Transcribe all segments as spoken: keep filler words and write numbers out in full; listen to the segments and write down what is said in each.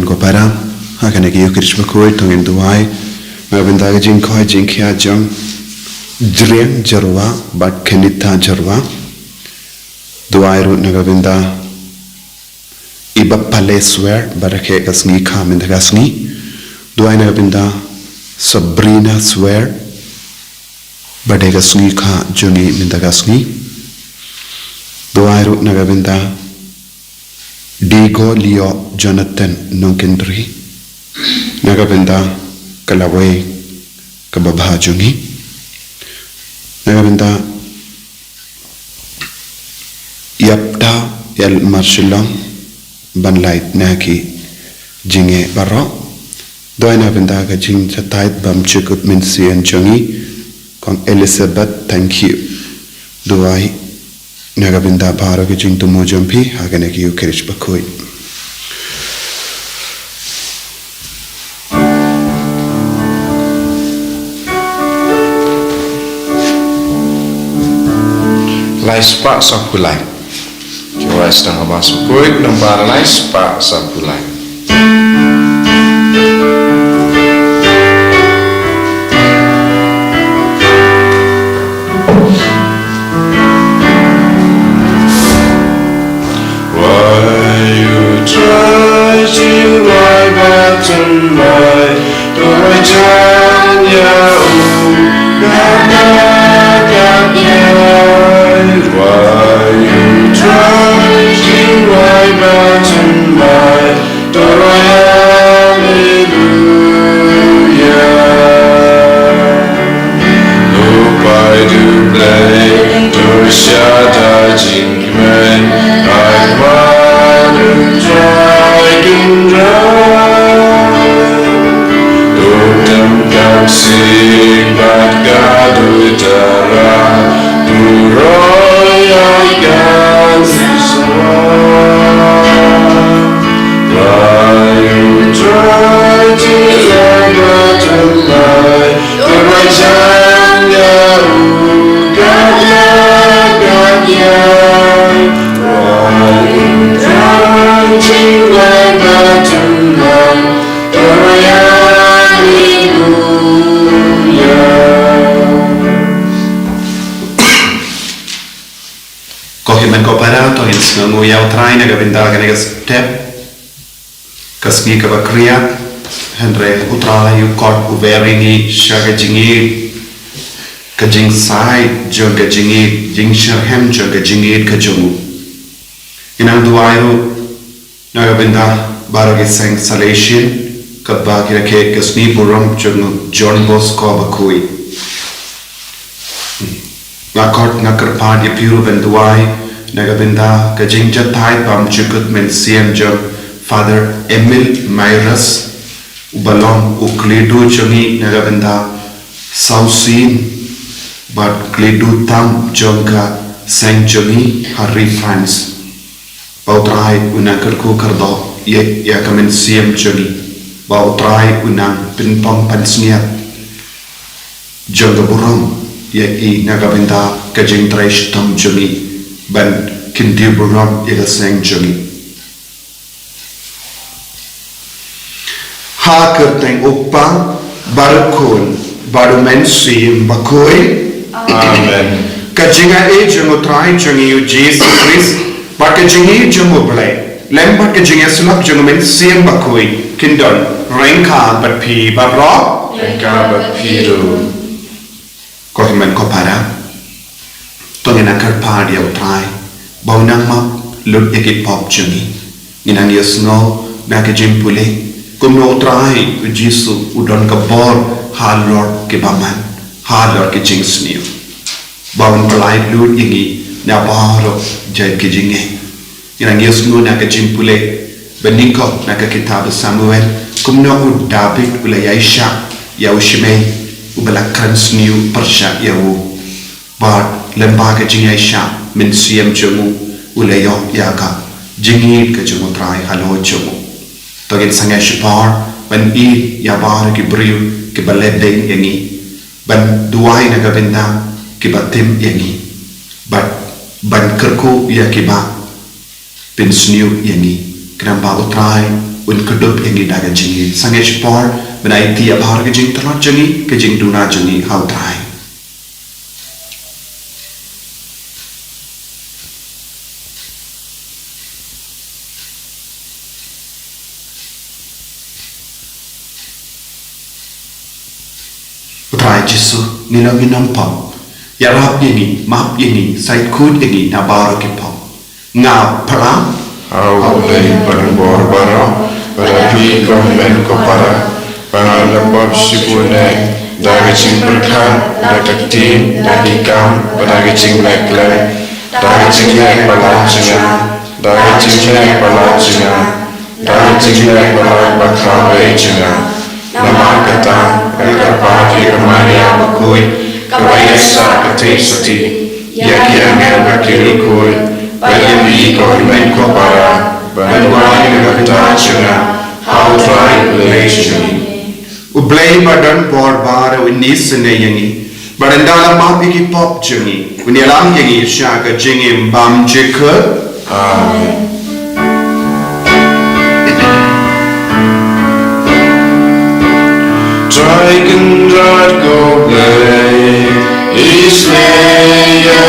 Ko para, ha kane ka Eucharist bakhuid to ngin duwai na ka bynta ka jingkhot jingkhia jong Jriang Jyrwa bad Kenita Jyrwa. Duwai ruh na ka bynta i Bapale Swer bad ka sngi kha mynta ka sngi. Duwai na ka bynta Sabrina Swer bad ka sngi kha jong i mynta ka sngi. Duwai ruh na ka bynta Diego Leo Jonathan Nongkynrih na ka bynta ka lawei kaba bha jong i. Na ka bynta Yapta el Marshilong ban lait na ki jingeh baroh. Duwai na ka bynta ka jingjatait bymjukut mynsiem jong i Kong Elizabeth, thank you. Duwai na ka bynta baroh ka jingthmu jong phi ha kane ka Eucharist bakhuid. Lai spah saphew lai. Ki wai sdang ha Mass bakhuid nambar lai spah saphew lai. Why you try to lie back to my Why you try to lie back to my Hallelujah. Lupai du blei tur siada jingkmen, ai ma du trai kynrad. Duk dem kam sik bad ka dui tara, puroi ai gan siswa. Why you try to lie back to my Ko hynmen ko para, to ngin sngewnguh ïa U Trai na ka bynta kane ka step. Ka sngi kaba khriat, hynrei U Trai u khot u ber ïa ngi sha ka jingïeit, ka jingshai jong ka jingïeit, jingshitrhem jong ka jingïeit ka jong u. Ngin nang duwai ruh na ka bynta baroh ki seng Salesian, katba ki rakhe ka sngi burom jong u John Bosco bakhuid. Nga khot nga kyrpad ïa phi ruh ban duwai na ka bynta ka jingjatai bymjukut mynsiem jong Father Emil Myers, uba long u khlieh duh jong ngi na ka bynta saw sien bad khlieh duh tam jong ka seng jong ngi ha ri France. Ba U Trai un nang kyrkhu kyrdoh ïa, ïa ka mynsiem jong ngi. Ba U Trai un nang pynpom pansngiat jong ka burom ïa i na ka bynta ka jingtrei shitom jong i ban kyntiew burom ïa ka seng jong i. Ha ka kyrteng U Kpa bad U Khun bad U Mynsiem Bakhuid. Amen. Ka jingaiei jong U Trai jong ngi U Jisu Khrist bad ka jingïeit jong U Blei lem bad ka jingïasyllok jong U Mynsiem Bakhuid kin don ryngkat bad phi baroh. Ryngkat bad phi ruh. Ko hynmen ko para, to ngin nang kyrpad ïa U Trai ba un nang map lut ïa ki pop jong ngi. Ngin nang ïohsngew na ka jingpule kumno U Trai U Jisu u don ka bor halor ki bymman, halor ki jingsniew, ba un pyllait lut ïa ngi na baroh jait ki jingeh. Ngin nang ïohsngew na ka jingpule ba nyngkong na ka kitab Samuel, kumno u Dabid u la ïaishah ïa u shimei uba la kren sniew pyrshah ïa u. Bad lyngba ka jingïaishah mynsiem jong u, u la ïoh ïa ka jingïeit ka jong U Trai halor jong u. To ngin sangeh shipor ban ïeit ïa baroh ki briew kiba leh beiñ ïa ngi, ban duwai na ka bynta kiba tim ïa ngi, bad ban kyrkhu ïa kiba pynsniew ïa ngi. Khnang ba U Trai Un kdup ïa ngi da ka jingïeit. Sangeh shipor ban aiti ïa baroh ka jingtlot jong ngi, ka jingduna jong ngi ha U Trai. U Trai Jisu, ngi long ki nongpop. Ïarap ïa ngi, map ïa ngi, sait khuid ïa ngi na baroh ki pop. Nga phla ha U Blei badonbor baroh, bad ha phi ko hynmen ko para, ba nga la pop shibun eh, da ka jingpyrkhat, da ka ktien, da ki kam, bad da ka jingleh gleh, da ka jingleh palat jong nga, da ka jingleh palat jong nga, da ka jingleh palat ba khraw eh jong nga. Namar kata, nga kyrpad ïa ka Maria bakhuid, kaba ïaisah ka theisotti, ïa ki angel bad ki riewkhuid, bad ïa phi ko hynmen ko para, ban duwai na ka bynta jong nga ha U Trai Blei jong ngi. U Blei badonbor baroh un isynei ïa ngi, bad ynda la map ïa ki pop jong ngi, un ïalam ïa ngi sha ka jingim bymjukut. Amen. Trai Kynrad ko Blei, isynei ïa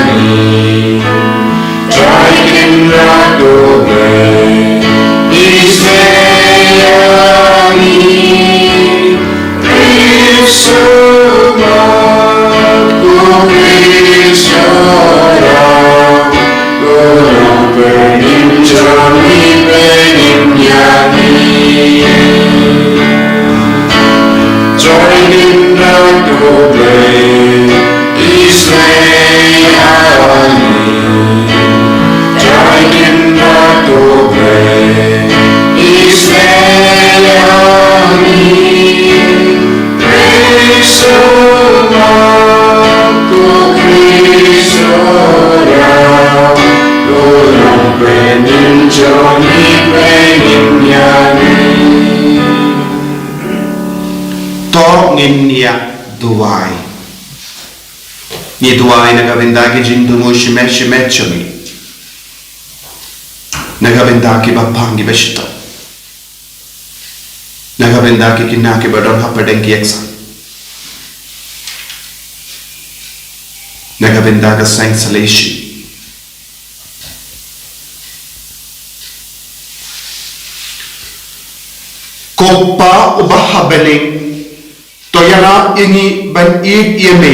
ngi. Trai Kynrad ko Blei, isynei ïa ngi. Khrist u Mat, ko Khrist Jora, ko Nongpynim jong ngi, pynim ïa ngi. Trai Kynrad ko Blei, isynei ïa ngi. Trai Kynrad ko Blei, isynei ïa ngi. Khrist u Mat, ko Khrist Jora, ko Nongpynim jong ngi, pynim ïa ngi. To ngin ïa duwai. Ngi duwai na ka bynta ki jingthmu shimet shimet jong ngi, na ka bynta kiba pang kiba shitom, na ka bynta ki khynnah kiba don hapdeng ki exam, na ka bynta ka seng Shalishie. Ko Pa uba ha bneng, to ïarap ïa ngi ban ïeit ïa me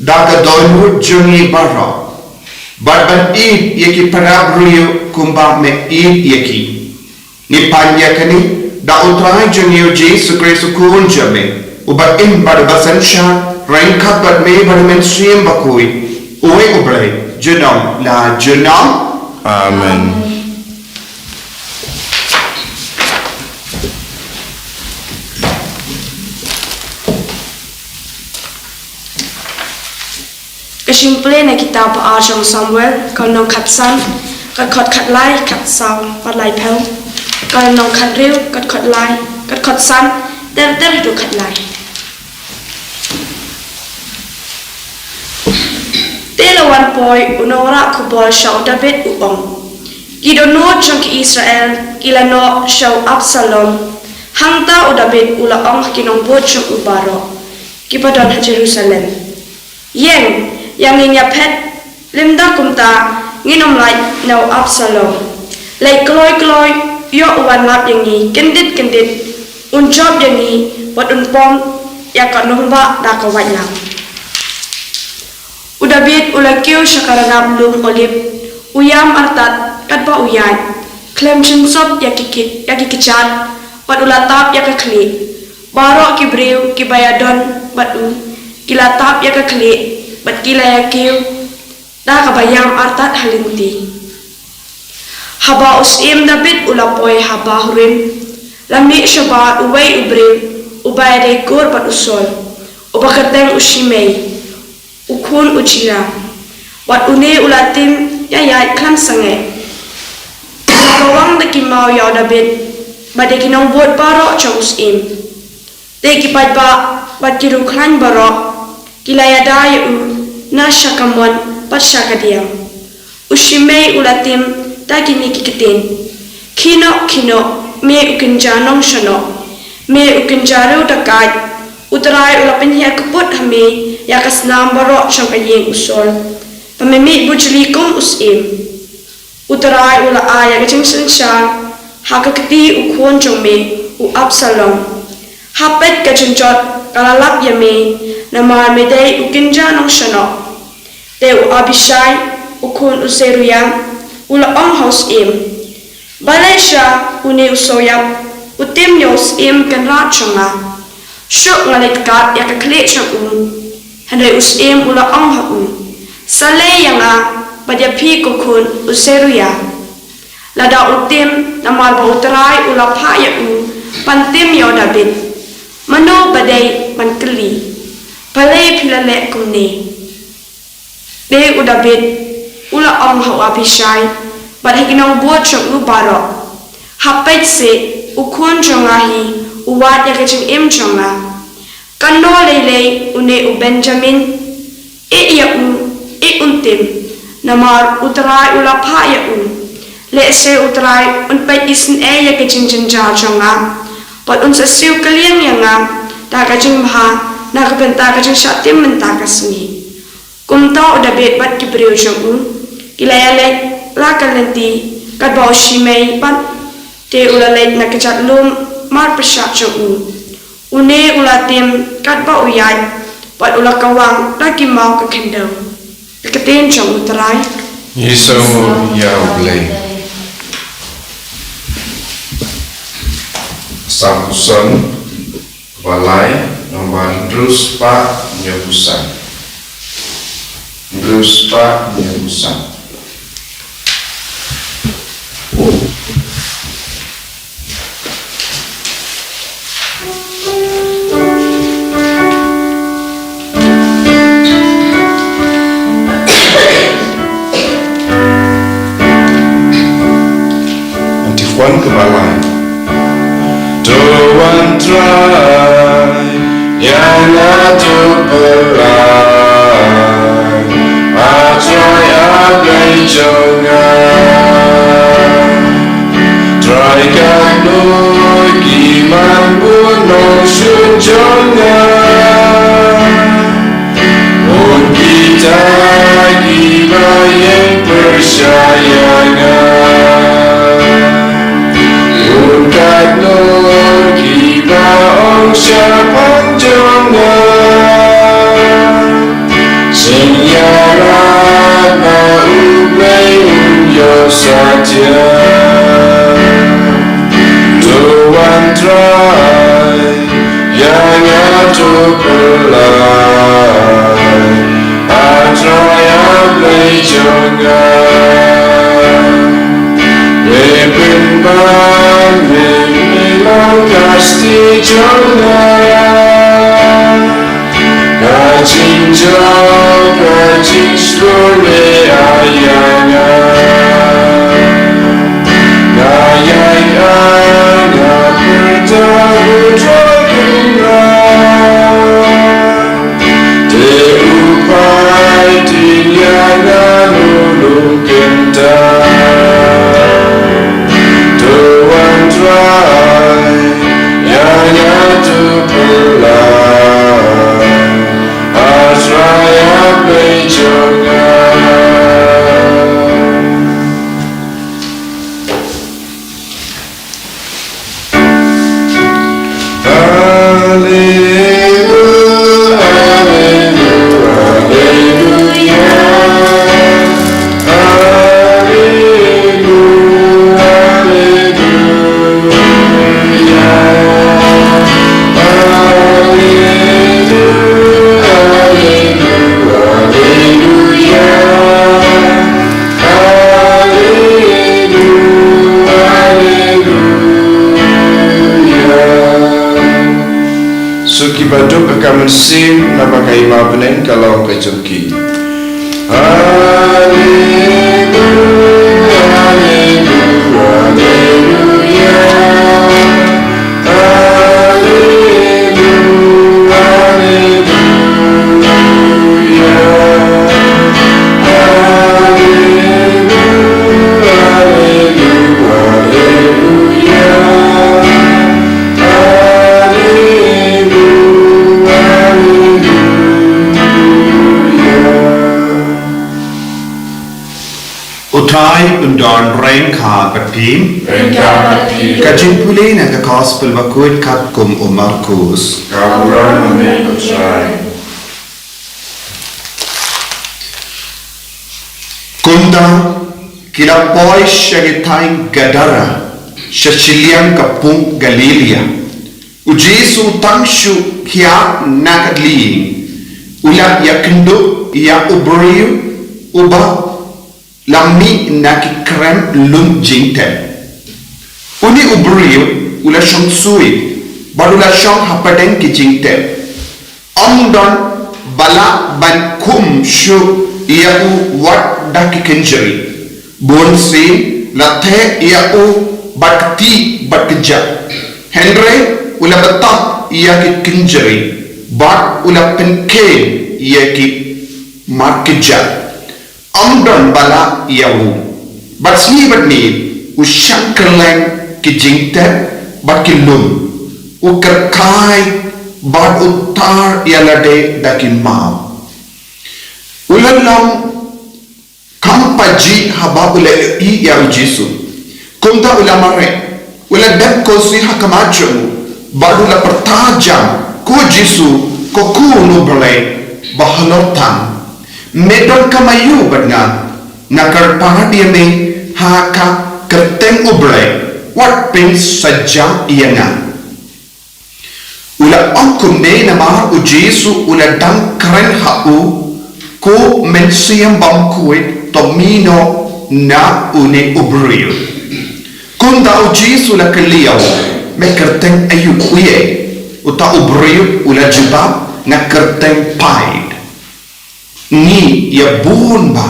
da ka dohnud jong ngi baroh, bad ban ïeit ïa ki para briew kumba me ïeit ïa ki. Ngi pan ïa kane da U Trai jong ngi U Jisu Khrist U Khun jong me, uba im bad uba synshar ryngkat bad me bad U Mynsiem Bakhuid, uwei U Blei, junom la junom. Amen. Ka jingpule na kitab ba ar jong Samuel, ka lynnong khatsan, ka dkhot khatlai, khatsaw bad laiphew, ka lynnong khathynriew, ka dkhot lai, ka dkhot san, ter ter haduh khatlai. Te la wan poi u nongrah khubor sha u Dabid u ong, ki dohnud jong ki Israel ki la noh sha u Absalom. Hangta u Dabid u la ong ha ki nongbud jong u baroh kiba don ha Jerusalem, ïeng, ïa ngin ïa phet, lymda kumta ngin ym lait na u Absalom. Leit kloi kloi, ïoh u wan lap ïa ngi kyndit kyndit, un jop ïa ngi bad un pom ïa ka nongbah da ka waitlam. U Dabid u la kiew sha ka rangap lum Olib, u ïam artat katba u ïaid, khlem shim sop ïa ki ki, ïa ki kjat, bad u la tap ïa ka khlieh. Baroh ki briew kiba ïadon bad u ki la tap ïa ka khlieh, bad ki la ïa kiew da kaba ïam artat ha lynti. Haba u syiem Dabid u la poi ha Bahurim, la mih shabar uwei u briew uba ïadei kur bad u Saul, uba kyrteng u Shimei, u khun u Jira. Bad une u la tim ïaid khlem sangeh. U la kawang da ki maw ïa u Dabid bad ïa ki nongbud baroh jong u syiem. Te ki paidbah bad ki riewkhlaiñ baroh ki la ïada ïa u na sha kamon bad sha kadiang. U Shimei u la tim da kine ki ktien: Khie noh, khie noh, Me u kynja nongshannoh, me u kynja riew dakaid, U Trai u la pynhiar kput ha me ïa ka snam baroh jong ka ïing u Saul, ba me mih bujli kum u syiem. U Trai u la ai ïa ka jingsynshar ha ka kti u khun jong me u Absalom. Ha peit, ka jingjot ka la lap ïa me, namar me dei u kynja nongshannoh. Te u Abishai u khun u Seruia u la ong ha u syiem, Balei sha une u Joab u tim ïa u syiem kynrad jong nga? Shuh, nga leit kat ïa ka khlieh jong u. Hynrei u syiem u la ong ha u, Sa leit ïa nga bad ïa phi, ko khun u Seruia. Lada u tim, namar ba U Trai u la phah ïa u ban tim ïa u Dabid, mano ba dei ban kylli, Balei phi la leh kumne? Te u Dabid u la ong ha u Abishai bad ha ki nongbud jong u baroh, Ha peit seh, u khun jong nga hi u wad ïa ka jingim jong nga. Katno lei lei une u Benjamin? Ïeh ïa u, ïeh un tim, namar U Trai u la phah ïa u. Lehse U Trai un peit isynei ïa ka jingjynjar jong nga, bad un sa siew kylliang ïa nga da ka jingbha na ka bynta ka jingshah tim mynta ka sngi. Kumta u Dabid bad ki briew jong u ki la ïaleit la ka lynti katba u Shimei, bad te u la leit na ka kjat lum marpyrshah jong u. Une u la tim katba u ïaid, bad u la kawang da ki maw ka khyndew. Ka ktien jong U Trai. Ngi sngewnguh ïa U Blei. Samson, kaba lai, nombar hynriew spah hynñiewphew san. Hynriew spah hynñiewphew san. Anti Juan kaba lai. To Wan Trai, ïa nga to pynlait, A Trai A Blei jong nga. Trai katno ki man bun nongshun jong nga. Bun kita kiba ïeng pyrshah ïa nga. Bun katno kiba ong shaphang jong nga. Sngewbha ba U Blei un ïoh satia. To Wan Trai, ïa nga to pynlait, A Trai A Blei jong nga. Me pynban me long ka sti jong nga. Ka jingjop ka jingshlur me ai ïa nga. Nga ïaid ai nga pyrta u Trai kynrad. Te u phai ïa nga nongkyndit. To Wan Trai, ïa nga to pynlait, A Trai A Blei jong nga. Suki baduk ka mynsiem, naba ka hima bneng ka long ka jong ki. Alleluia, alleluia, alleluia. Alleluia, alleluia, alleluia, alleluia. Trai un don ryngkat bad phi. Ryngkat bad phi. Ka jingpule na ka Gospel bakhuid katkum u Markus. Ka burom ïa me ko Trai. Kumta ki la poi sha ki thaiñ Gadara, sha shiliang ka pung Galilaia. U Jisu u tang shuh hiar na ka lieng, u la ïakynduh ïa u briew uba la mih na ki krem lum jingtep. Une u briew u la shong suid bad u la shong hapdeng ki jingtep. Ym don ba lah ban khum shuh ïa u wat da ki kynjri. Bun sien la theh ïa u bad kti bad kjat. Hynrei u la btap ïa ki kynjri bad u la pynkheiñ ïa ki markjat. Ym don ba lah ïa u. Bad sngi bad miet u shang kylleng ki jingtep bad ki lum. U kyrkhu bad u tar ïa lade da ki maw. U la long kam pajih haba u la ïohi ïa u Jisu. Kumta u la mareh. U la dep khuslai ha khmat jong u bad u la pyrta jam, ko Jisu, ko Khun u Blei ba halor tam. Me don kam aïu bad nga? Nga kyrpad ïa me ha ka kyrteng u Blei, wat pynsaja ïa nga. U la ong kumne namar u Jisu u la dang kren ha u, ko mynsiem bymkhuid, to mih noh na une u briew. Kumta u Jisu u la kylli ïa u, me kyrteng aïu, uei? Uta u briew u la jubab, nga kyrteng Paid. Ngi ïa bun bha.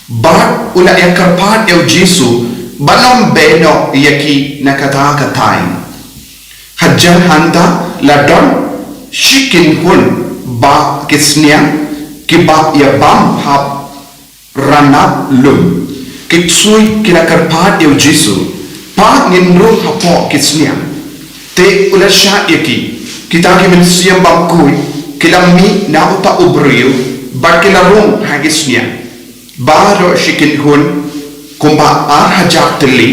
Bad u la ïa kyrpad ïa u Jisu ban ym beh noh ïa ki na kata ka thaiñ. Hajan hangta la don shi kynhun bah ki sniang kiba ïa bam hap ranab lum. Ki ksuid ki la kyrpad ïa u Jisu, Pa, ngin rung hapoh ki sniang. Te u la shah ïa ki. Kita ki mynsiem bymkhuid ki la mih na uta u briew bad ki la rung ha ki sniang. Baroh shi kynhun, kumba ar hajar tylli,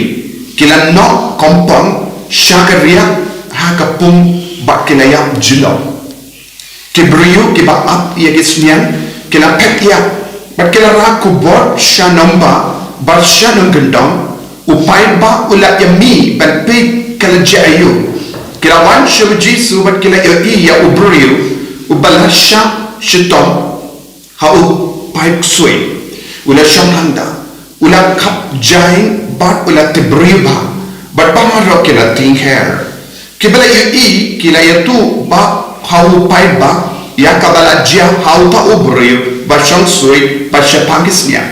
ki la noh kompong sha ka riak ha ka pung bad ki la ïap jyllop. Ki briew kiba ap ïa ki sniang ki la phet ïap bad ki la rah khubor sha nongbah bad sha nongkyndong. U paidbah u la ïa mih ban peit ka la jia aïu. Ki la wan sha u Jisu bad ki la ïohi ïa u briew uba la shah shitom ha u paid ksuid. U la shong hangta, u la khap jaiñ bad u la tip briew bha, bad baroh ki la tieng her. Kiba la ïohi ki la ïathuh bha ha u paidbah ïa kaba la jia ha uta u briew ba shong suid bad shaphang ki sniang.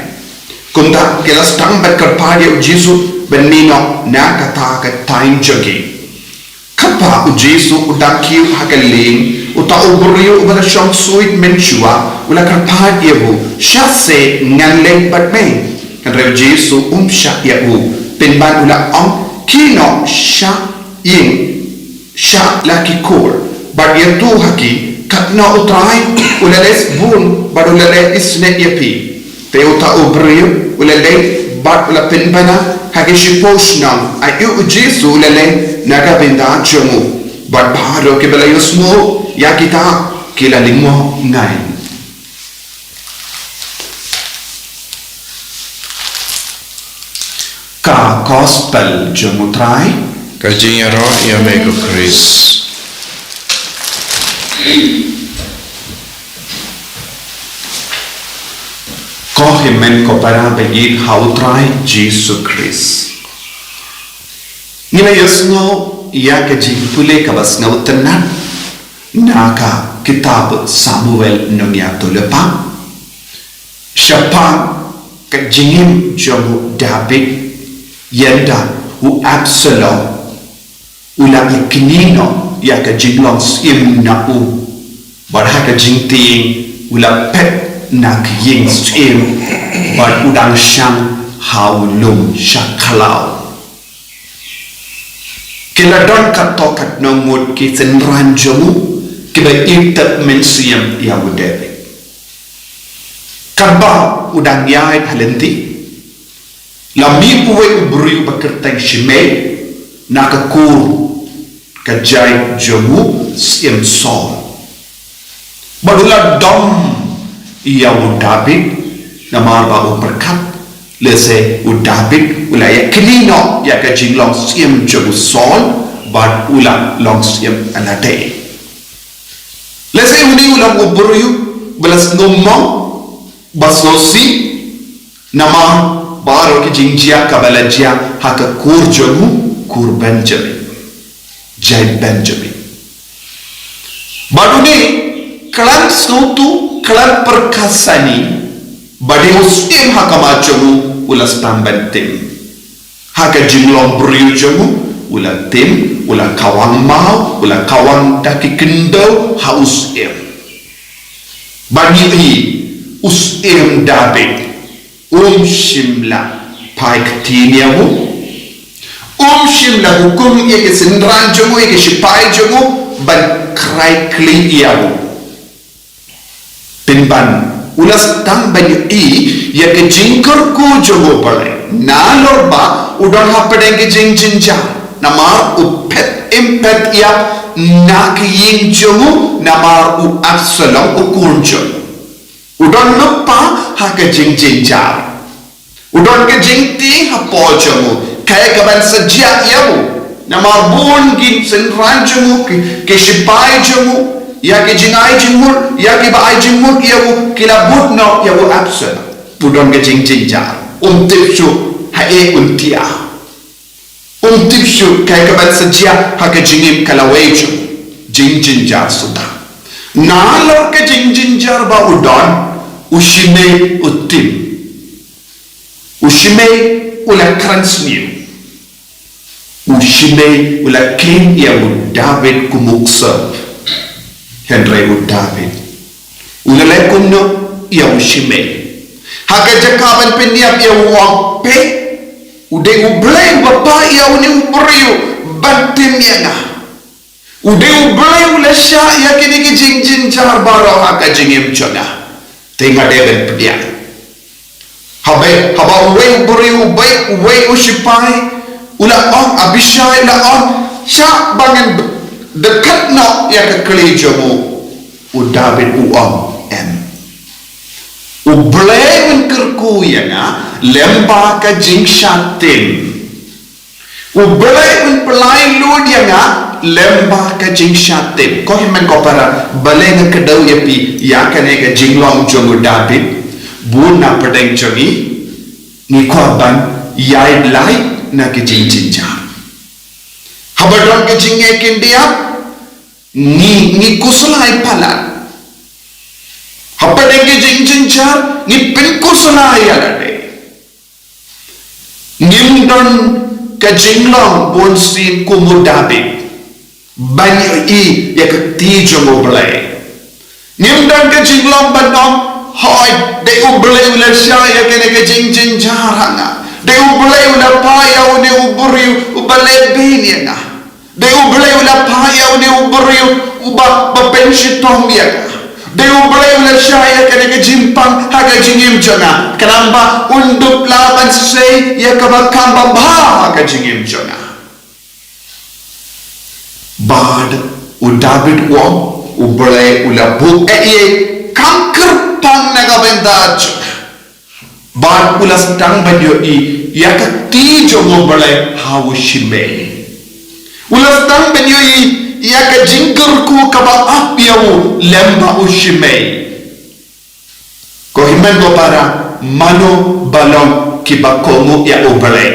Kumta ki la sdang ban kyrpad ïa u Jisu ban mih noh na kata ka thaiñ jong ki. Katba u Jisu u dang kiew ha ka lieng, uta u briew uba la shong suid mynshuwa u la kyrpad ïa u, Sha se ngan leit bad me? Hynrei u Jisu um shah ïa u, pynban u la ong, Khie noh sha ïing, sha la ki khun bad ïathuh ha ki katno u Trai u la leh sbun bad u la leh isynei ïa phi. Te uta u briew u la leit bad u la pynbna ha ki shiphew shnong aïu u Jisu u la leh na ka bynta jong u. Bad baroh kiba la ïohsngew ïa kita ki la lyngngoh ngai. Ka Gospel jong u Trai. Ka jingïaroh ïa me ko Khrist. Ko hynmen ko para ba ïeit ha u Trai Jisu Khrist. Ngi la ïohsngew ïa ka jingpule kaba sngewtynnat na ka kitab Samuel nongïathuhlypa. Shaphang ka jingim jong u David, ynda u Absalom u la ïa kñi noh ïa ka jinglong syiem na u. Bad ha ka jingtieng u la phet na ka ïing syiem bad u dang shang ha u lum sha khlaw. Ki la don katto katno ngut ki synran jong u kiba ïeit tep mynsiem ïa u David. Katba u dang ïaid ha lynti, La mih uwei u briew ba kyrteng Shimei na ka kur ka jait jong u syiem Saul. Bad u la dom ïa u Dabid, namar ba u pyrkhat lehse u Dabid u la ïa kynnoh ïa ka jinglong syiem jong u Saul, bad u la long syiem alade. Lehse une u long u briew ba la sngewmong, ba sngewsih, namar baroh ki jingjia kaba la jia ha ka kur jong u, kur Benjamin, jait Benjamin. Bad une khlem sngewthuh, khlem pyrkhat sani ba dei u syiem ha khmat jong u, u la sdang ban tim. Ha ka jinglong briew jong u, u la tim, u la kawang maw, u la kawang da ki khyndew ha u syiem. Bad ngi ïohi u syiem Dabid um shym la phai ktien ïa u. Um shym la hukum ïa ki synran jong u, ïa ki shipai jong u ban krai khlieh ïa u. Pynban u la sdang ban ïohi ïa ka jingkyrkhu jong u Blei, nalor ba u don hapdeng ka jingjynjar, namar u phet im phet ïap na ka ïing jong u, namar u Absalom u khun jong u. U don lypa ha ka jingjynjar. U don ka jingtieng hapoh jong u, kaei kaban sa jia ïa u. Namar bun ki synran jong u, ki, ki shipai jong u, ïa ki jingai jingmut, ïa kiba ai jingmut ïa u, ki la bud noh ïa u Absalom. U don ka jingjynjar. Um tip shuh haei un thiah. Um tip shuh kaei kaban sa jia ha ka jingim ka lawei jong u. Jingjynjar suda. Nalor ka jingjynjar ba u don, u Shimei u tim. U Shimei u la kren sniew. U Shimei u la kheiñ ïa u Dabid kum u ksew. Hynrei u Dabid u la leh kumno ïa u Shimei? Ha ka jaka ban pynïap ïa u, u ong, peit, u dei U Blei uba phah ïa une u briew ban tim ïa nga. U dei U Blei u la shah ïa kine ki jingjynjar baroh ha ka jingim jong nga. Te nga dei ban pdiang. Haba, haba uwei u briew, uwei, uwei u shipai u la ong, Abishai u la ong, shah ba ngan dkhot noh ïa ka kli jong u. U Dabid u ong, em. U Blei un kyrkhu ïa nga lem bad ka jingshah tim. U Blei un pynlait lut ïa nga lem bad ka jingshah tim. Ko hynmen ko para, balei nga kdew ïa phi ïa kane ka jinglong jong u Dabid? Bun na pdeng jong ngi ngi kwah ban ïaid lait na ka jingjynjar. Haba don ka jingeh khyndiat, ngi, ngi khuslai palat. Hapdeng ka jingjynjar ngi pynkhuslai ïa lade. Ngim don ka jinglong bunsien kum u Dabid ban ïohi ïa ka kti jong u Blei. Ngim don ka jinglong ban ong, hooid, dei u Blei u la shah ïa kane ka jingjynjar ha nga. Dei u Blei u la phah ïa une u briew uba leh beiñ ïa nga. Dei u Blei u la phah ïa une u briew uba, ba pynshitom ïa nga. Dei u Blei u la shah ïa kane ka jingpang ha ka jingim jong nga. Khnang ba un dup lah ban sei ïa kaba kham babha ha ka jingim jong nga. Bad u Dabid u ong, u Blei u la buh ei ei kham kyrpang na ka bynta jong nga. Bad u la sdang ban ïohi ïa ka kti jong u Blei ha u Shimei. U la sdang ban ïohi ïa ka jingkyrkhu kaba ap ïa u lem bad u Shimei. Ko hynmen ko para, mano ba long kiba kohnguh ïa u Blei?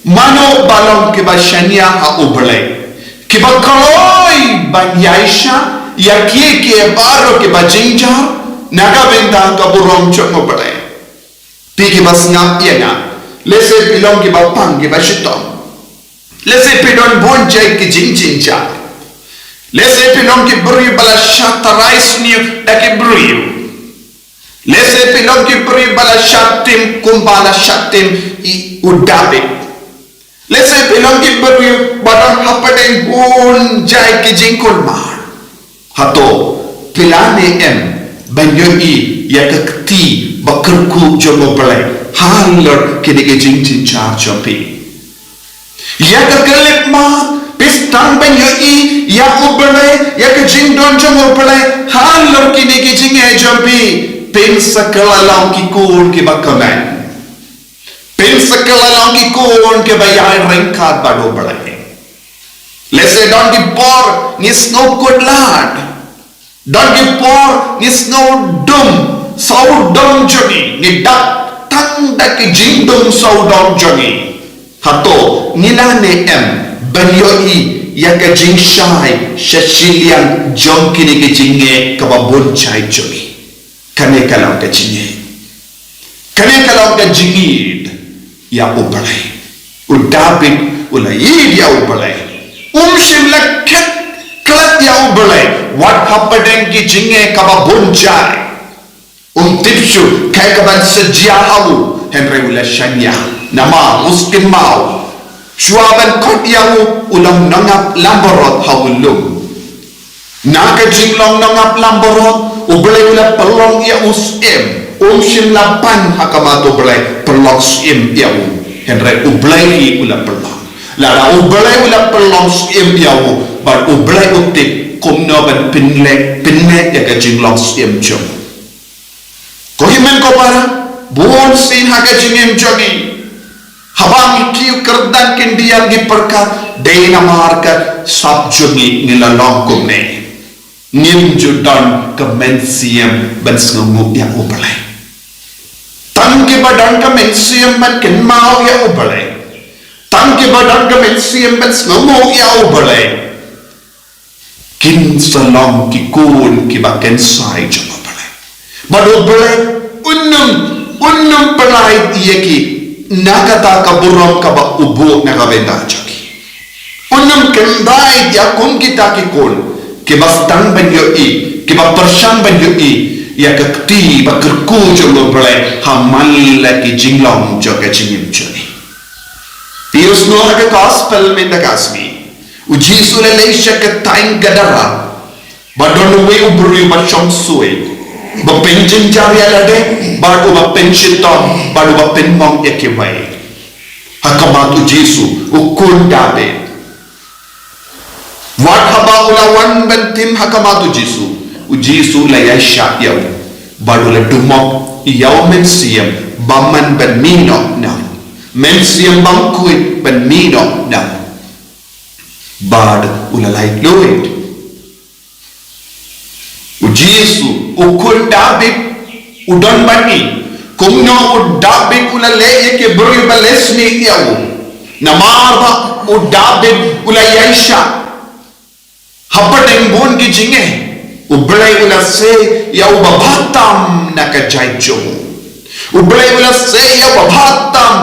Mano ba long kiba shaniah ha u Blei? Kiba kloi ban ïaishah ïa kiei kiei baroh kiba jynjar na ka bynta ka burom jong u Blei. Phi kiba sngap ïa nga, lehse phi long kiba pang, kiba shitom. Lehse phi don bun jait ki jingjynjar. Lehse phi long ki briew ba la shah tharai sniew da ki briew. Lehse phi long ki briew ba la shah tim kumba la shah tim ïa u Dabid. Lehse phi long ki briew ba don hapdeng bun jait ki jingkulmar. Hato phi lah ne em ban ïohi ïa ka kti ba kyrkhu jong u Blei halor kine ki jingjynjar jong phi. Ïa ka khyllipmat, phi sdang ban ïohi ïa U Blei, ïa ka jingdon jong U Blei halor kine ki jingeh jong phi. Phin sa kylla long ki khun kiba kmen. Phin sa kylla long ki khun kiba ïai ryngkat bad U Blei. Lehse don ki por ngi sngew kut lad. Don ki por ngi sngew dum, sawdong jong ngi, ngi dap tang da ki jingdum sawdong jong ngi. Hato ngi lah ne em ban ïohi ïa ka jingshai sha shiliang jong kine ki jingeh kaba bun jait jong ngi? Kane ka long ka jingeh. Kane ka long ka jingïeit ïa U Blei. U Dabid u la ïeit ïa U Blei. Um shym la khet klet ïa U Blei wat hapdeng ki jingeh kaba bun jait. Um tip shuh kaei kaban sa jia ha u, hynrei u la shaniah. Namar u sngewthuh shuwa ban khot ïa u, u long nongap langbrot ha u lum. Na ka jinglong nongap langbrot, U Blei u la pynlong ïa u syiem. Um shym la pan ha khmat U Blei pynlong syiem ïa u, hynrei U Blei hi u la pynlong. Lada U Blei u la pynlong syiem ïa u, bad U Blei u tip kumno ban pynleh, pynleh ïa ka jinglong syiem jong u. Ko hynmen ko para, bun sien ha ka jingim jong ngi, haba ngi kiew kyrdan khyndiat ngi pyrkhat, dei namar ka sap jong ngi ngi la long kumne. Ngim ju don ka mynsiem ban sngewnguh ïa U Blei. Tang kiba don ka mynsiem ban kynmaw ïa U Blei, tang kiba don ka mynsiem ban sngewnguh ïa U Blei, kin sa long ki khun kiba kynsai jong U Blei. Bad U Blei un ym, un ym pyllait ïa ki na kata ka burom kaba u buh na ka bynta jong ki. Un ym kyndait ïa kum kita ki khun kiba sdang ban ïohi, kiba pyrshang ban ïohi ïa ka kti ba kyrkhu jong U Blei ha man la ki jinglong jong ka jingim jong ngi. Phi ïohsngew ha ka gospel mynta ka sngi, U Jisu u la leit sha ka thaiñ Gadara. Ba don uwei u briew ba shong suid, ba pynjynjar ïa lade, bad uba pynshitom, bad uba pynmong ïa kiwei. Ha khmat U Jisu, U Khun Dabid. Wat haba u la wan ban tim ha khmat U Jisu, U Jisu u la ïaishah ïa u, bad u la dumok ïa u mynsiem bymman ban mih noh na u, mynsiem bymkhuid ban mih noh na u. Bad u la laitluid. U Jisu, U Khun Dabid, u don bad ngi. Kumno U Dabid u la leh ïa ki briew ba leh sniew ïa u? Namar ba U Dabid u la ïaishah. Hapdeng bun ki jingeh, U Blei u la sei ïa u ba bha tam na ka jaid jong u. U Blei u la sei ïa u ba bha tam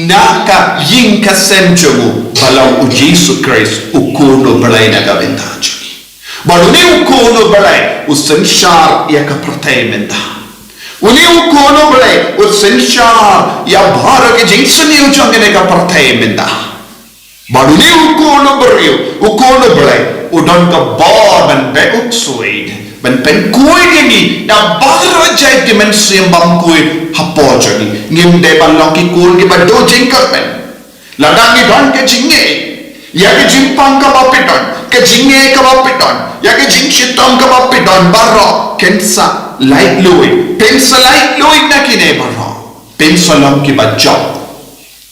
na ka ïing ka sem jong u, ba long U Jisu Khrist, U Khun U Blei na ka bynta jong ngi. Bad une U Khun U Blei u synshar ïa ka pyrthei mynta. Une U Khun U Blei u synshar ïa baroh ki jingsniew jong kane ka pyrthei mynta. Bad une U Khun U Briew, U Khun U Blei, u don ka bor ban beh u ksuid, ban pynkhuid ïa ngi na baroh jait ki mynsiem bymkhuid hapoh jong ngi. Ngim dei ban long ki khun kiba duh jingkyrmen. Lada ngi don ka jingeh, ïa ka jingpang kaba phi don, ka jingeh kaba phi don, ïa ka jingshitom kaba phi don baroh, phin sa laitluid, phin sa laitluid na kine baroh, phin sa long kiba jop.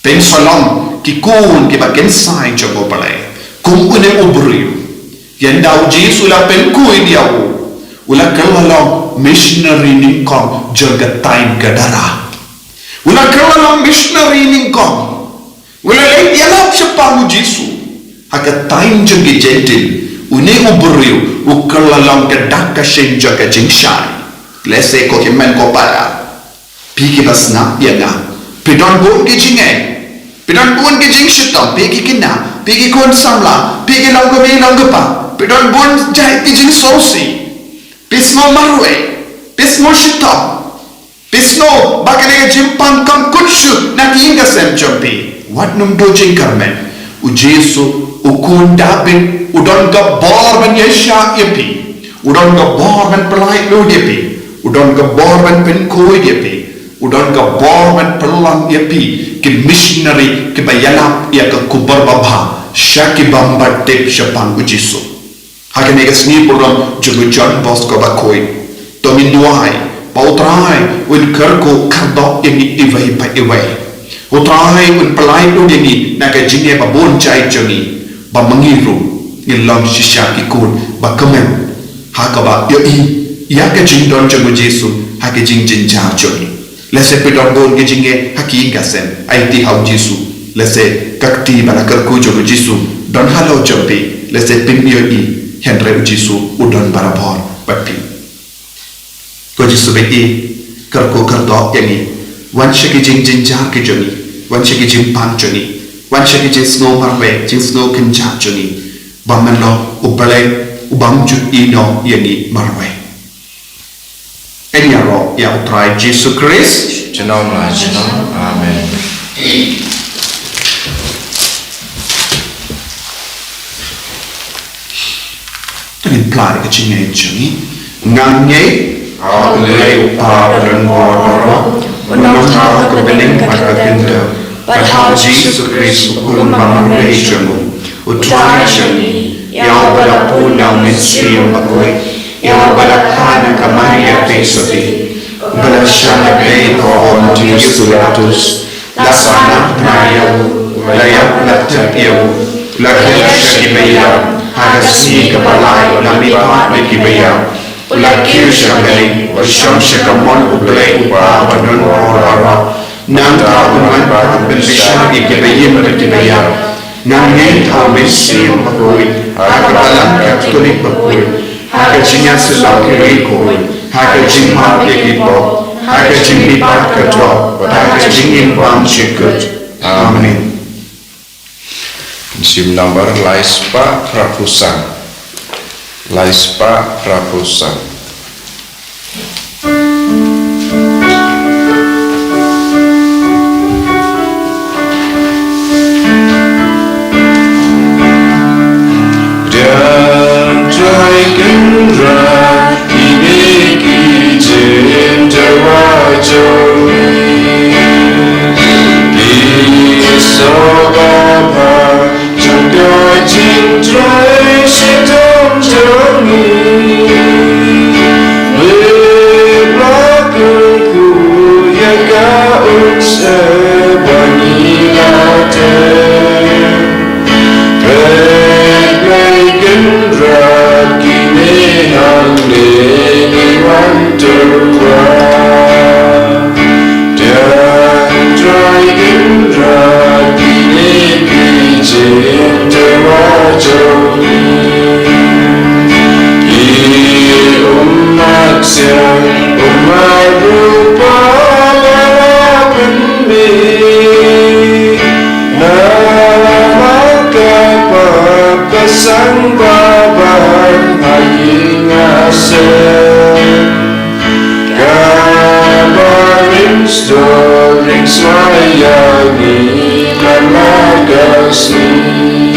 Phin sa long ki khun kiba kynsai jong U Blei. Kum une u briew, ynda U Jisu u la pynkhuid ïa u, u la kylla long missionary nyngkong jong ka thaiñ Gadara. U la kylla long missionary nyngkong. U la leit ïalap shaphang U Jisu ha ka thaiñ jong ki Jentil. Une u briew u kylla long ka dak ka shin jong ka jingshai. Lehse ko hynmen ko para, phi kiba sngap ïa nga, phi don bun ki jingeh, phi don bun ki jingshitom, phi ki khynnah, phi ki khun samla, phi ki long kmie long kpa, phi don bun jait ki jingsngewsih. Phi sngew marwei, phi sngew shitom, phi sngew ba kane ka jingpang kam kut shuh na ka ïing ka sem jong phi. Wat nym duh jingkyrmen. U Jisu, U Khun Dabid, u don ka bor ban ïaishah ïa phi. U don ka bor ban pyllait luid ïa phi. U don ka bor ban pynkhuid ïa phi. U don ka bor ban pynlong ïa phi ki missionary kiba ïalap ïa ka khubor babha sha ki bym pat tip shaphang U Jisu. Ha kane ka sngi burom jong u John Bosco Bakhuid, to ngin duwai ba U Trai un kyrkhu kyrdoh ïa ngi iwei pa iwei. U Trai un pynlait lut ïa ngi na ka jingeh ba bun jait jong ngi, ba ma ngi ruh ngin long shisha ki khun ba kmen ha kaba ïohi ïa ka jingdon jong U Jisu ha ka jingjynjar jong ngi. Lehse phi don bun ki jingeh ha ki ïing ka sem, aiti ha U Jisu. Lehse ka kti ba la kyrkhu jong U Jisu don halor jong phi, lehse phim ïohi, hynrei U Jisu u don barabor bad phi. Ko Jisu ba ïeit, kyrkhu kyrdoh ïa ngi. Wan sha ki jingjynjar ki jong ngi, wan sha ki jingpang jong ngi, wan sha ki jingsngew marwei, jingsngew kynjah jong ngi, ba men long U Blei u bym ju ïehnoh ïa ngi marwei. Ngin ïaroh ïa U Trai Jisu Khrist. Junom la junom. Amen. To ngin plie ïa ka jingngeit jong ngi. Nga ngeit ha U Blei U Kpa badonbor baroh, u nongthaw ha ka bneng bad ka khyndew, bad ha U Jisu Khrist u Khun ba marwei jong u, U Trai jong ngi, ïa uba la bun na U Mynsiem Bakhuid, ïa uba la kha na ka Maria Theisotti, uba la shah lade ha u Pontius Pilatus, la sahnarphna ïa u, la ïap la tep ïa u, la kynshah sha ki baïap, ha ka sngi kaba lai la mihpat na ki baïap, u la kiew sha bneng, u shong sha ka mon U Blei U Kpa badonbor baroh. Nangta un wan pat ban pynshai ïa ki baïap bad ki baïap. Nga ngeit ha U Mynsiem Bakhuid, ha ka Balang Katholik bakhuid, ha ka jingïasyllok ki riewkhuid, ha ka jingmap ïa ki pop, ha ka jingmihpat ka doh, bad ha ka jingim bymjukut. Amen. Mynsiem number lai spah phra phew san. Lai spah phra phew san. Trai Kynrad, kine ki jingdawa jong ngi, ki sngewbha jong ka jingtrei shitom jong ngi. Leh ba kyrkhu ïa ka, un sa ba ngi la teh. Peit, Blei Kynrad, kine hangne ngi wan tyrwa. Trai Kynrad, kine ki jingtyrwa jong ngi. Ki ummat siang, ummat rupa la pynmih. Namar ka pap ka sangbabar ha ïing ha sem. Kaba ring sdor ring swai ïa ngi man la ka sngi.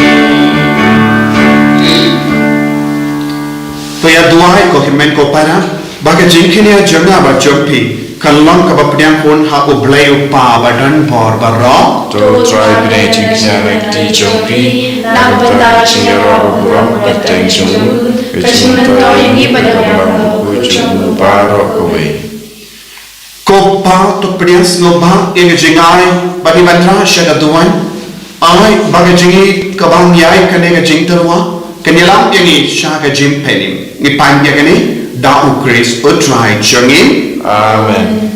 To ïa duwai ko hynmen ko para, ba ka jingkñia jong nga bad jong phi kan long kaba pdiang khun ha U Blei U Kpa badonbor baroh. To Trai pynïaid jingkñia na ka kti jong phi, na ka bynta ka jingïaroh burom bad teng jong u, ka jingmyntoi ïa ngi bad ïa ka bynta ka jong u baroh kawei. Ko Pa, to pdiang sngewbha ïa ka jingai ba ngi ban rah sha ka duwan. Ai ba ka jingïeit kaba ngi ai kane ka jingtyrwa kan ïalam ïa ngi sha ka jingpynim. Ngi pan ïa kane da U Khrist U Trai jong ngi. Amen.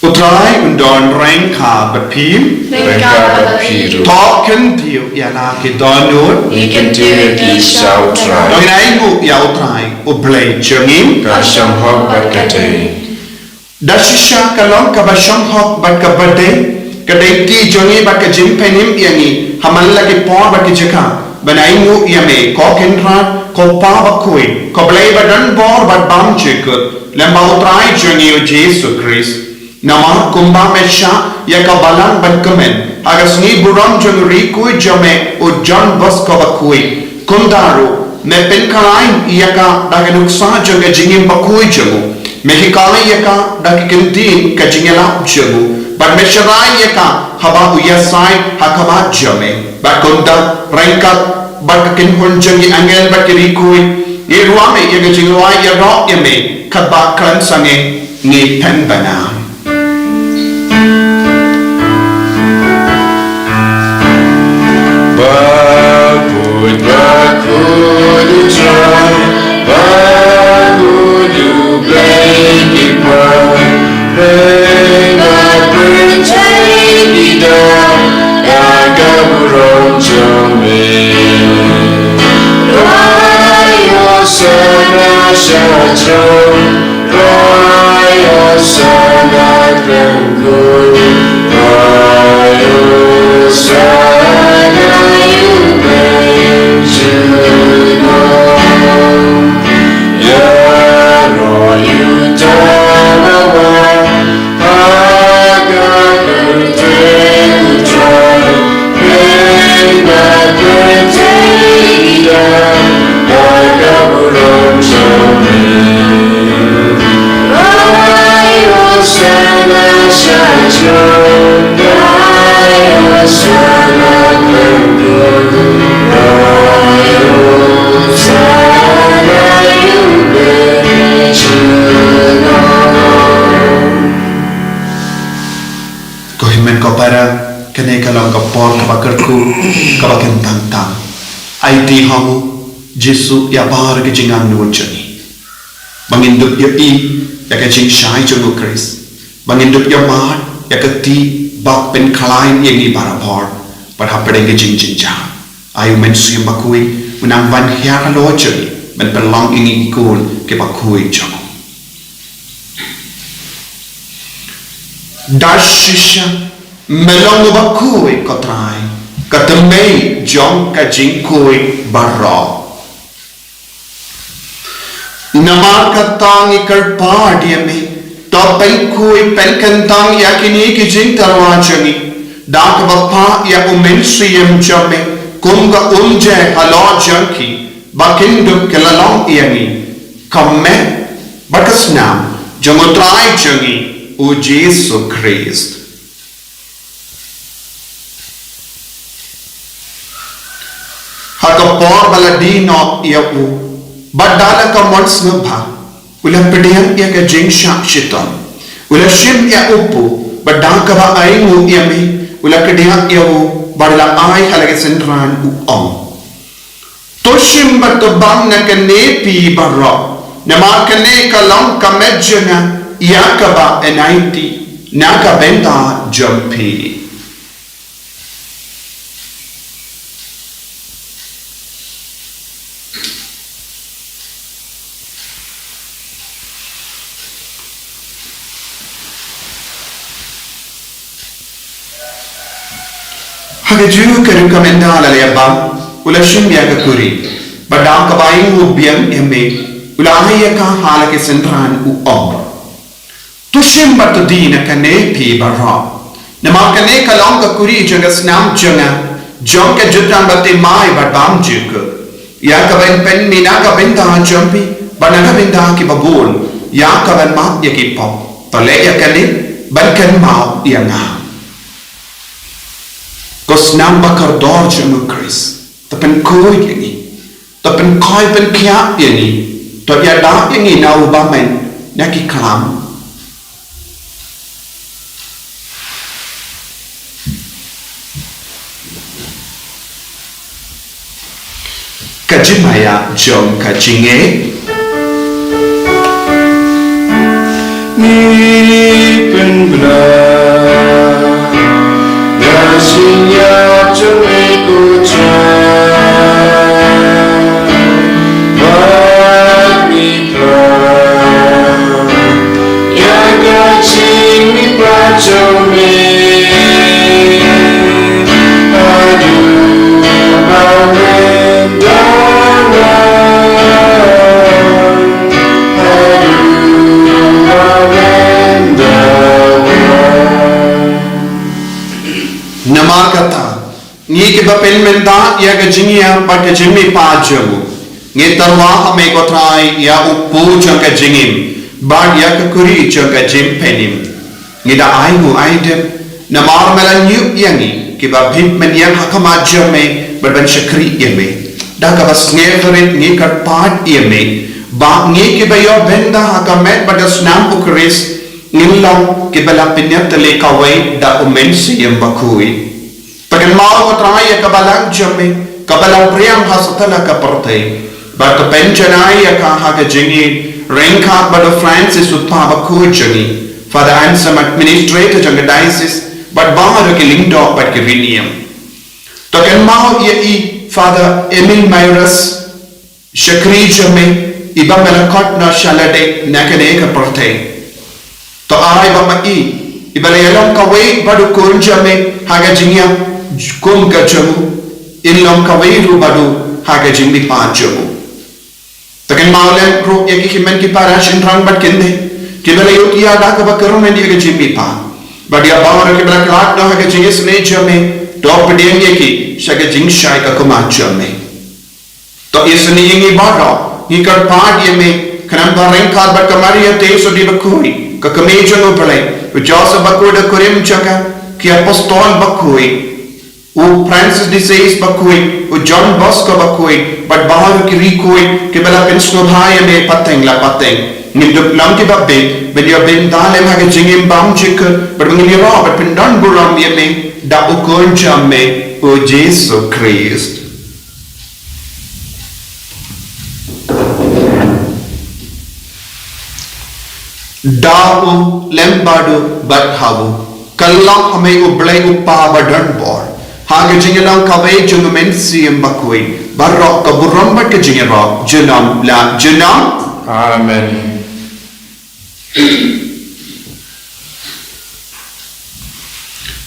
U Trai un don ryngkat bad phi. Ryngkat bad phi ruh. To kyntiew ïa la ki dohnud. Ngi kyntiew ïa ki sha U Trai. To ngin ainguh ïa U Trai, U Blei jong ngi. Ka shong hok bad ka dei. Da shisha ka long kaba shong hok bad kaba dei, ka dei kti jong ngi bad ka jingpynim ïa ngi ha man la ki por bad ki jaka. ban ainguh ïa me, ko Kynrad, ko Pa bakhuid, ko Blei ba don bor bad bymjukut, lem bad U Trai jong ngi U Jisu Khrist. Namar kumba me shah ïa ka balang ban kmen ha ka sngi burom jong u riew khuid jong me, u John Bosco bakhuid, kumta ruh me pynkhlaiñ ïa ka da ka nuksa jong ka jingim bakhuid jong u. Me hikai ïa ka da ka ktien ka jingïalap jong u, bad me sharai ïa ka haba u ïasaid ha khmat jong me. Bad kumta, ryngkat bad ka kynhun jong ki angel bad ki riew khuid, ngi rwai ïa ka jingrwai ïaroh ïa me, katba kren sangeh, ngi pynbna. Bakhuid, bakhuid U Trai, bakhuid U Blei ki para, pynban pyrthei ki da da ka burom jong me. Rwai Hosana sha throne, rwai Hosana khlem kut, rwai Hosana ïa U Blei junom. Ïaroh ïa uta uba wan ha ka kyrteng U Trai, pynban pyrthei ki da da ka burom jong me. Rwai Hosana sha throne, rwai Hosana khlem kut, rwai Hosana ïa U Blei junom. Ko hynmen ko para, kane ka long ka por kaba kyrkhu, kaba kyntang tam. Aiti ha u Jisu ïa baroh ki jingangnud jong ngi, ba ngin dup ïohi ïa ka jingshai jong U Khrist, ba ngin dup ïohi ïa ka kti ba pynkhlaiñ ïa ngi barabor, bad hapdeng ka jingjynjar, ai U Mynsiem Bakhuid un nang ban hiar halor jong ngi, ban pynlong ïa ngi ki khun kiba khuid jong u. Da shisha me long uba khuid, ko Trai, ka tymmen jong ka jingkhuid baroh. Namar kata ngi kyrpad ïa me, to pynkhuid pynkyntang ïa kine ki jingtyrwa jong ngi da kaba phah ïa U Mynsiem jong me kum ka umjai halor jong ki, ba kin dup ki la long ïa ngi ka met bad ka snam jong U Trai jong ngi U Jisu Khrist. Ha ka por ba la die noh ïa u, bad da la ka mon sngewbha, u la pdiang ïa ka jingshah shitom, u la shim ïa u pud, bad da kaba ainguh ïa me, u la kdiah ïa u, bad u la ai ha la ki synran, u ong: To shim bad to bam na kane phi baroh, namar kane ka long ka met jong nga, ïa kaba yn aiti na ka bynta jong phi. Ha kajuh ka rukom ynda la leh bam, u la shim ïa ka kuri, bad da kaba ainguh biang ïa me, u la ai ïa ka ha la ki synran, u ong: To shim bad to die na kane phi baroh, namar kane ka long ka kuri jong ka snam jong nga, jong ka jutang ba thymmai bad bymjukut, ïa kaban pynmih na ka bynta jong phi bad na ka bynta kiba bun, ïa kaban map ïa ki pop. To leh ïa kane ban kynmaw ïa nga. Ko snam ba kordor jong U Khrist, to pynkhuid ïa ngi, to pynkhuid pynkhiah ïa ngi, to ïada ïa ngi na u bymman na ki khlam. Ka jingmaïa jong ka jingngeit. Ngi pynbna ïa ka jingïap jong me ko Trai, bad ngi phla ïa ka jingmihpat jong me. Haduh ba me Pynmynta ïa ka jingïap bad ka jingmihpat jong u. Ngi tyrwa ha me ko Trai ïa u kpu jong ka jingim bad ïa ka kuri jong ka jingpynim. Ngi da ai nguh ai dep namar me la ñiuh ïa ngi kiba bit mynïap ha khmat jong me bad ban shakri ïa me. Da kaba sngewrit ngi kyrpad ïa me ba ngi kiba ïoh bynta ha ka met bad ka snam u Khrist ngin long kiba la pynïatylli kawei da u Mynsiem Bakhuid. Pynban mo ko Trai ïa ka balang jong me kaba la pyrshang ha satlak ka pyrthei bad to pynjanai ïa ka ha ka jingïeit ryngkat bad u Francis u kpa bakhuid jong ngi, Father Anselm administrator jong ka diocese bad baroh ki lyngdoh bad ki riewniam. To kynmaw ïa i Father Emil Myers, shakri jong me, iba me la khot noh sha lade na kane ka pyrthei. To ai ba ma i iba la ïalong kawei bad u khun jong me ha ka jingïap kum ka jong u, in long kawei ruh bad u ha ka jingmihpat jong u. To kynmaw lem ruh ïa ki hynmen ki para shynrang bad kynthei kiba la ïoh ïa da kaba kyrmen ïa ka jingmihpat bad ïa baroh kiba la khlad noh ha ka jingisynei jong me, to pdiang ïa ki sha ka jingshai ka khmat jong me. To isynei ïa ngi baroh, ngi kyrpad ïa me, khnang ba ryngkat bad ka Maria Theisotti bakhuid, ka kmie jong u Blei, u Joseph bakhuid, u kurim jong ka, ki apostol bakhuid, u Francis de Sales bakhuid, u John Bosco bakhuid bad baroh ki riewkhuid kiba la pynsngewbha ïa me pateng la pateng, ngin dup long kiba bit ban ïoh bynta lem ha ka jingim bymjukut bad ba ngin ïaroh bad pyndonburom ïa me da u Khun jong me, u Jisu Khrist. Da u, lem bad u bad ha u, kyllon ha me u Blei u Kpa badonbor, ha ka jingïalong kawei jong u Mynsiem Bakhuid, baroh ka burom bad ka jingïaroh junom la junom. Amen.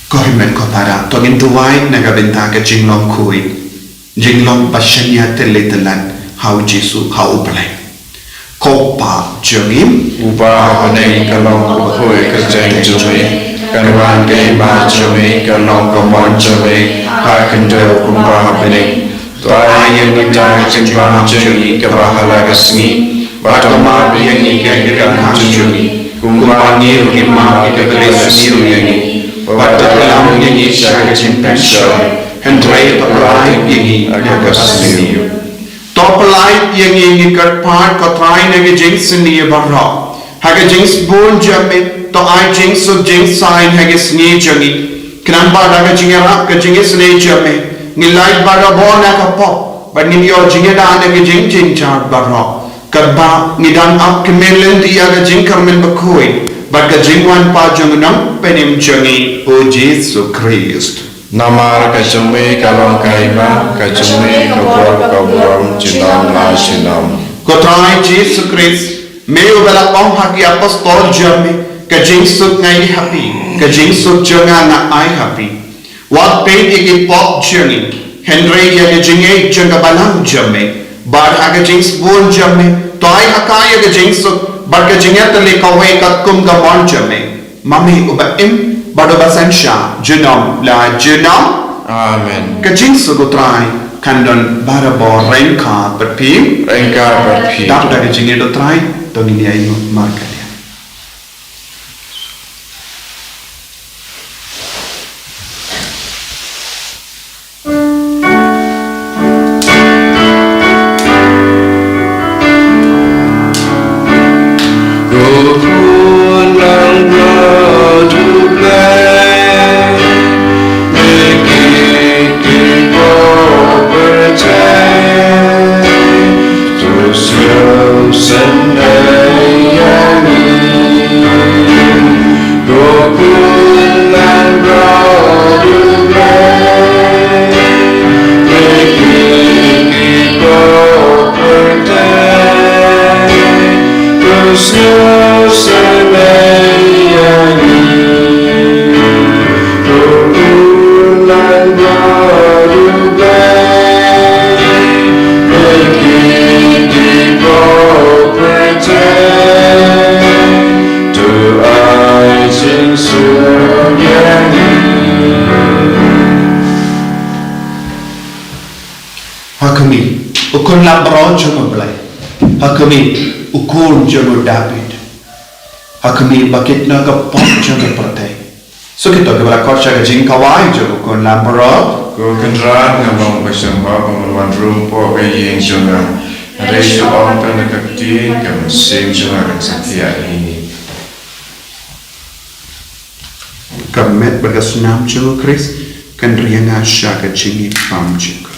Ko hynmen ko para, to ngin duwai na ka bynta ka jinglong khuid, jinglong ba shaniah tylli tyllan ha u Jisu, ha u Blei. Ko Kpa jong ngi uba ha bneng, ka long ka khuid ka kyrteng jong me, kan wan ka hima jong me, kan long ka mon jong me ha khyndew kumba ha bneng. To ai ïa ngi mynta ka jingbam jong ngi kaba ha la ka sngi, bad to map ïa ngi ïa ki kyrdan jong ngi, kumba ngi ruh ngi map ïa kiba kylliang ïa ngi, bad to ïalam ïa ngi sha ka jingpynshoi, hynrei to pyllait ïa ngi na ka basniew. To pyllait ïa ngi, ngi kyrpad ko Trai, na ka jingsniew baroh. Ha ka jingsbun jong me, to ai jingsuk jingsaiñ ha ka sngi jong ngi. Khnang ba da ka jingïarap ka jingisynei jong me, ngin lait barabor na ka pop, bad ngin ïoh jingïada na ka jingjynjar baroh. Katba ngi dang ap kmen lynti ïa ka jingkyrmen bakhuid bad ka jingwan pat jong u Nongpynim jong ngi, u Jisu Khrist. Namar ka jong me ka long ka hima, ka jong me ka bor, ka burom junom la junom. Ko Trai Jisu Khrist, me uba la ong ha ki apostol jong me, ka jingsuk nga ai ha phi, ka jingsuk jong nga nga ai ha phi. Wat peit ïa ki pop jong ngi, hynrei ïa ka jingïeit jong ka balang jong me. Bad ha ka jingsbun jong me, to ai ha ka ïa ka jingsuk bad ka jingïatylli kawei katkum ka mon jong me. Ma me uba im bad uba synshar junom la junom. Amen. Ka jingsuk u Trai kan don barabor ryngkat bad phi. Ryngkat bad phi. Dap da ka jingïeit u Trai, to ngin ïa ïeng markylliang. Ha khmih, u khun lambrot jong u Blei. Ha khmih, u khun jong u Dabid. Ha khmih, ba kit na ka pop jong ka pyrthei. Sa kito kiba la khot sha ka jingkhawai jong u khun lambrot. Ko Kynrad, nga ong ba sngewbha ba men wan rung hapoh ka ïing jong nga. Hynrei shu ong tang da ka ktien, ka mynsiem jong nga kan sa thiah ïa ine. Ka met bad ka snam jong u Khrist kan ri ïa nga sha ka jingim bymjukut.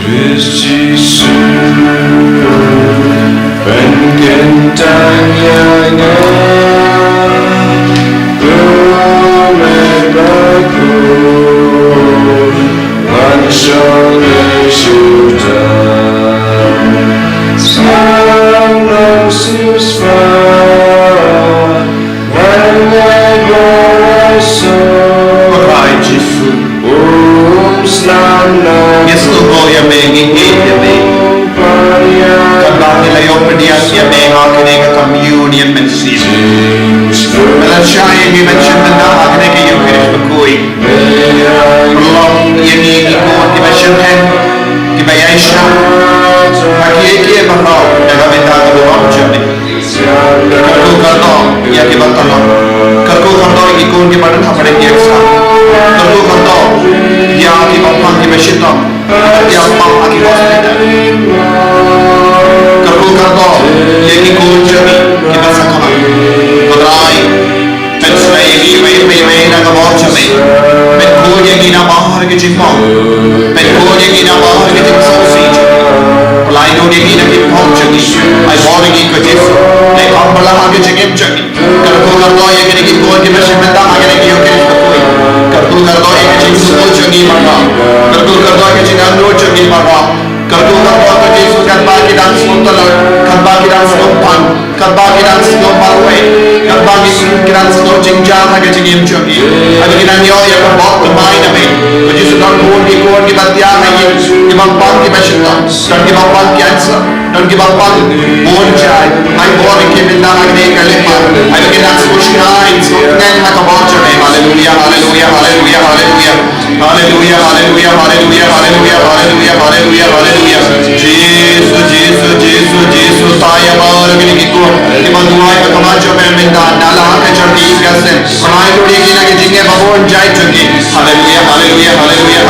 Khrist Jisu, pynkyntang ïa nga, pynmih bad u, wan shong ïa u Trai. Sngewbha, sngewbha, Trai Jisu. Ngi sngewbha ïa me, ngi ngeit ïa me. Kaba ngi la ïoh pdiang ïa me ha kane ka communion mynsiem. Me la shah ïa ngi ban shim bynta ha kane ka Eucharist bakhuid. Pynlong ïa ngi ki khun kiba shyrkhei, kiba ïaishah ha kiei kiei baroh na ka bynta ka burom jong me. Kyrkhu kyrdoh ïa kiba tyrlot. Kyrkhu kyrdoh ïa ki khun kiba don ha pyrthei ïa ka. Kyrkhu kyrdoh ïa kiba pang kiba shitom, kiba tiap pang ha ki hospital. Kyrkhu kyrdoh ïa ki khun jong me kiba sakhi. Ko Trai, pynsngew ïa ngi iwei pa iwei na ka bor jong me. Pynkhuid ïa ngi na bynta ka jingpang. Pynkhuid ïa ngi na bynta ka jingsngewsih jong ngi. Pynlait ïa ngi na ki pop jong ngi. Ai bor ïa ngi ko Jisu. Leh kham bha ha ka jingim jong ngi. Kyrkhu kyrdoh ïa kine ki khun kiba shim bynta ha kane ka Eucharist bakhuid. Kyrkhu kyrdoh ïa ka jingsngewbha jong ngi baroh. Kyrkhu kyrdoh ïa ka jingangnud jong ngi baroh. Kyrkhu kyrdoh ko Jisu katba ki dang sngewtynnat, katba ki dang sngewpang, katba ki dang sngewmarwei, katba ki, ki dang sngew jynjar ha ka jingim jong ki. Haba ki dang ïoh ïa ka bor kamai na me. Ko Jisu, don bun ki khun kiba thiah ha ïing, kiba pang kiba shitom, don kiba pang cancer, don kiba pang bun jait. Ai bor ïa ki mynta ha kane ka lehmar. Haba ki dang sngewsih, sngewtngen ha ka bor jong me. Haleluia, haleluia, haleluia, haleluia. Haleluia, haleluia, haleluia. Jisu, Jisu, Jisu, Jisu, tang ïa baroh kine ki khun kiba duwai ha khmat jong me mynta, na la ha ka jong ki ka seng. Pynlait ïa ki na ka jingim ba bun jait jong ki. Haleluia, haleluia, haleluia.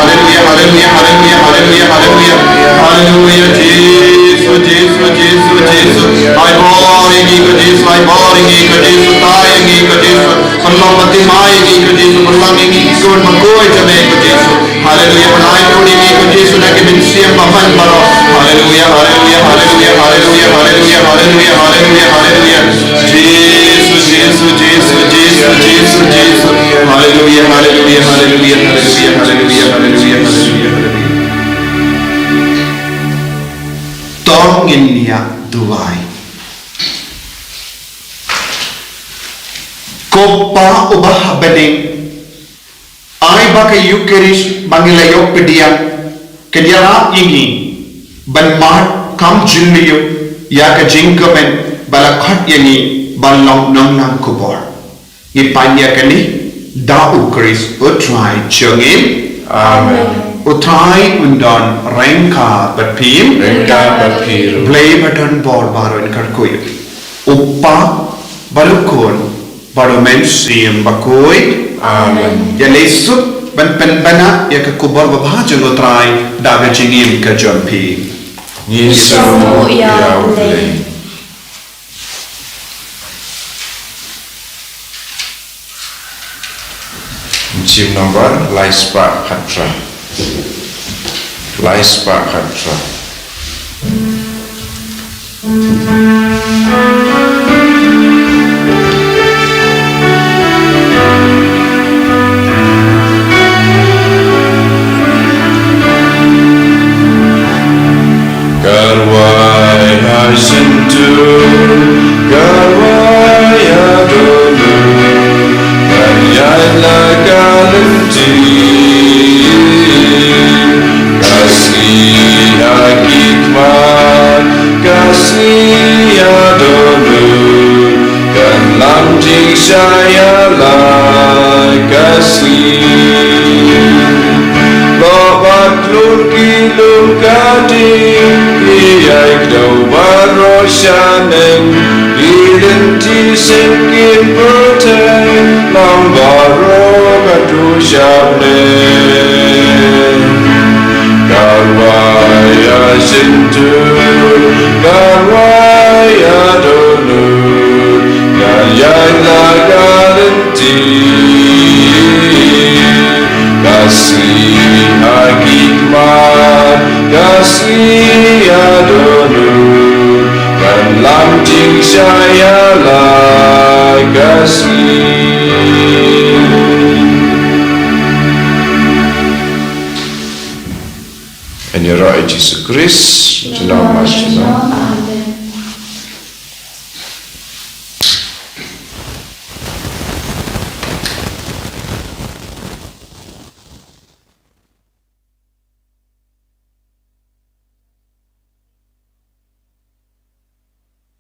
Haleluia, Jisu, Jisu, Jisu, Jisu. Ai bor ïa ki ko Jisu, ai bor ïa ki ko Jisu, tang ïa ki ko Jisu. Pynlong bad thymmai ïa ngi ko Jisu, pynlong ïa ngi ki khun bakhuid jong me ko Jisu. Haleluia, pynlait ïa ngi ko Jisu na ki mynsiem bymman baroh. Haleluia, haleluia, haleluia. Jisu, Jisu, Jisu, Jisu, Jisu, Jisu. Haleluia, haleluia, haleluia. To ngin ïa duwai. Ko Pa uba ha bneng, Ai ba ka Eucharist ba ngi la ïoh pdiang kan ïarap ïa ngi ban mad kam jylliew ïa ka jingkmen ba la khot ïa ngi ban long nongnan khubor. Ngi pan ïa kane da U Khrist U Trai jong ngi. Amen. U Trai un don ryngkat bad phi. Ryngkat bad phi ruh. Blei ba don bor baroh un kyrkhu ïa phi. U Kpa bad U Khun bad U Mynsiem Bakhuid. Amen. Ïa leit suk ban pynbna ïa ka khubor babha jong U Trai da ka jingim ka jong phi. Ngi sngewbha ïa U Blei. Mynsiem number lai spah khatphra. Lai spah khatphra. Kyrwai ha shyntur, kyrwai ha dohnud, kan ïaid la ka lynti. Ka sngi ha ki khmat, ka sngi ha dohnud, kan lam jingshai ïa la ka sngi. Lok bad klur ki lum ka ding, ki ïai kdew baroh shaneng, ki lynti seng kin pyrthei, lam baroh ka duh sha bneng. Kyrwai ha shyntur, kyrwai ha dohnud, kan ïaid la ka lynti. Ka sngi ha ki khmat, ka sngi ha dohnud, kan lam jingshai ïa la ka sngi. Yn ïaroh ïa Jisu Khrist, junom mar junom.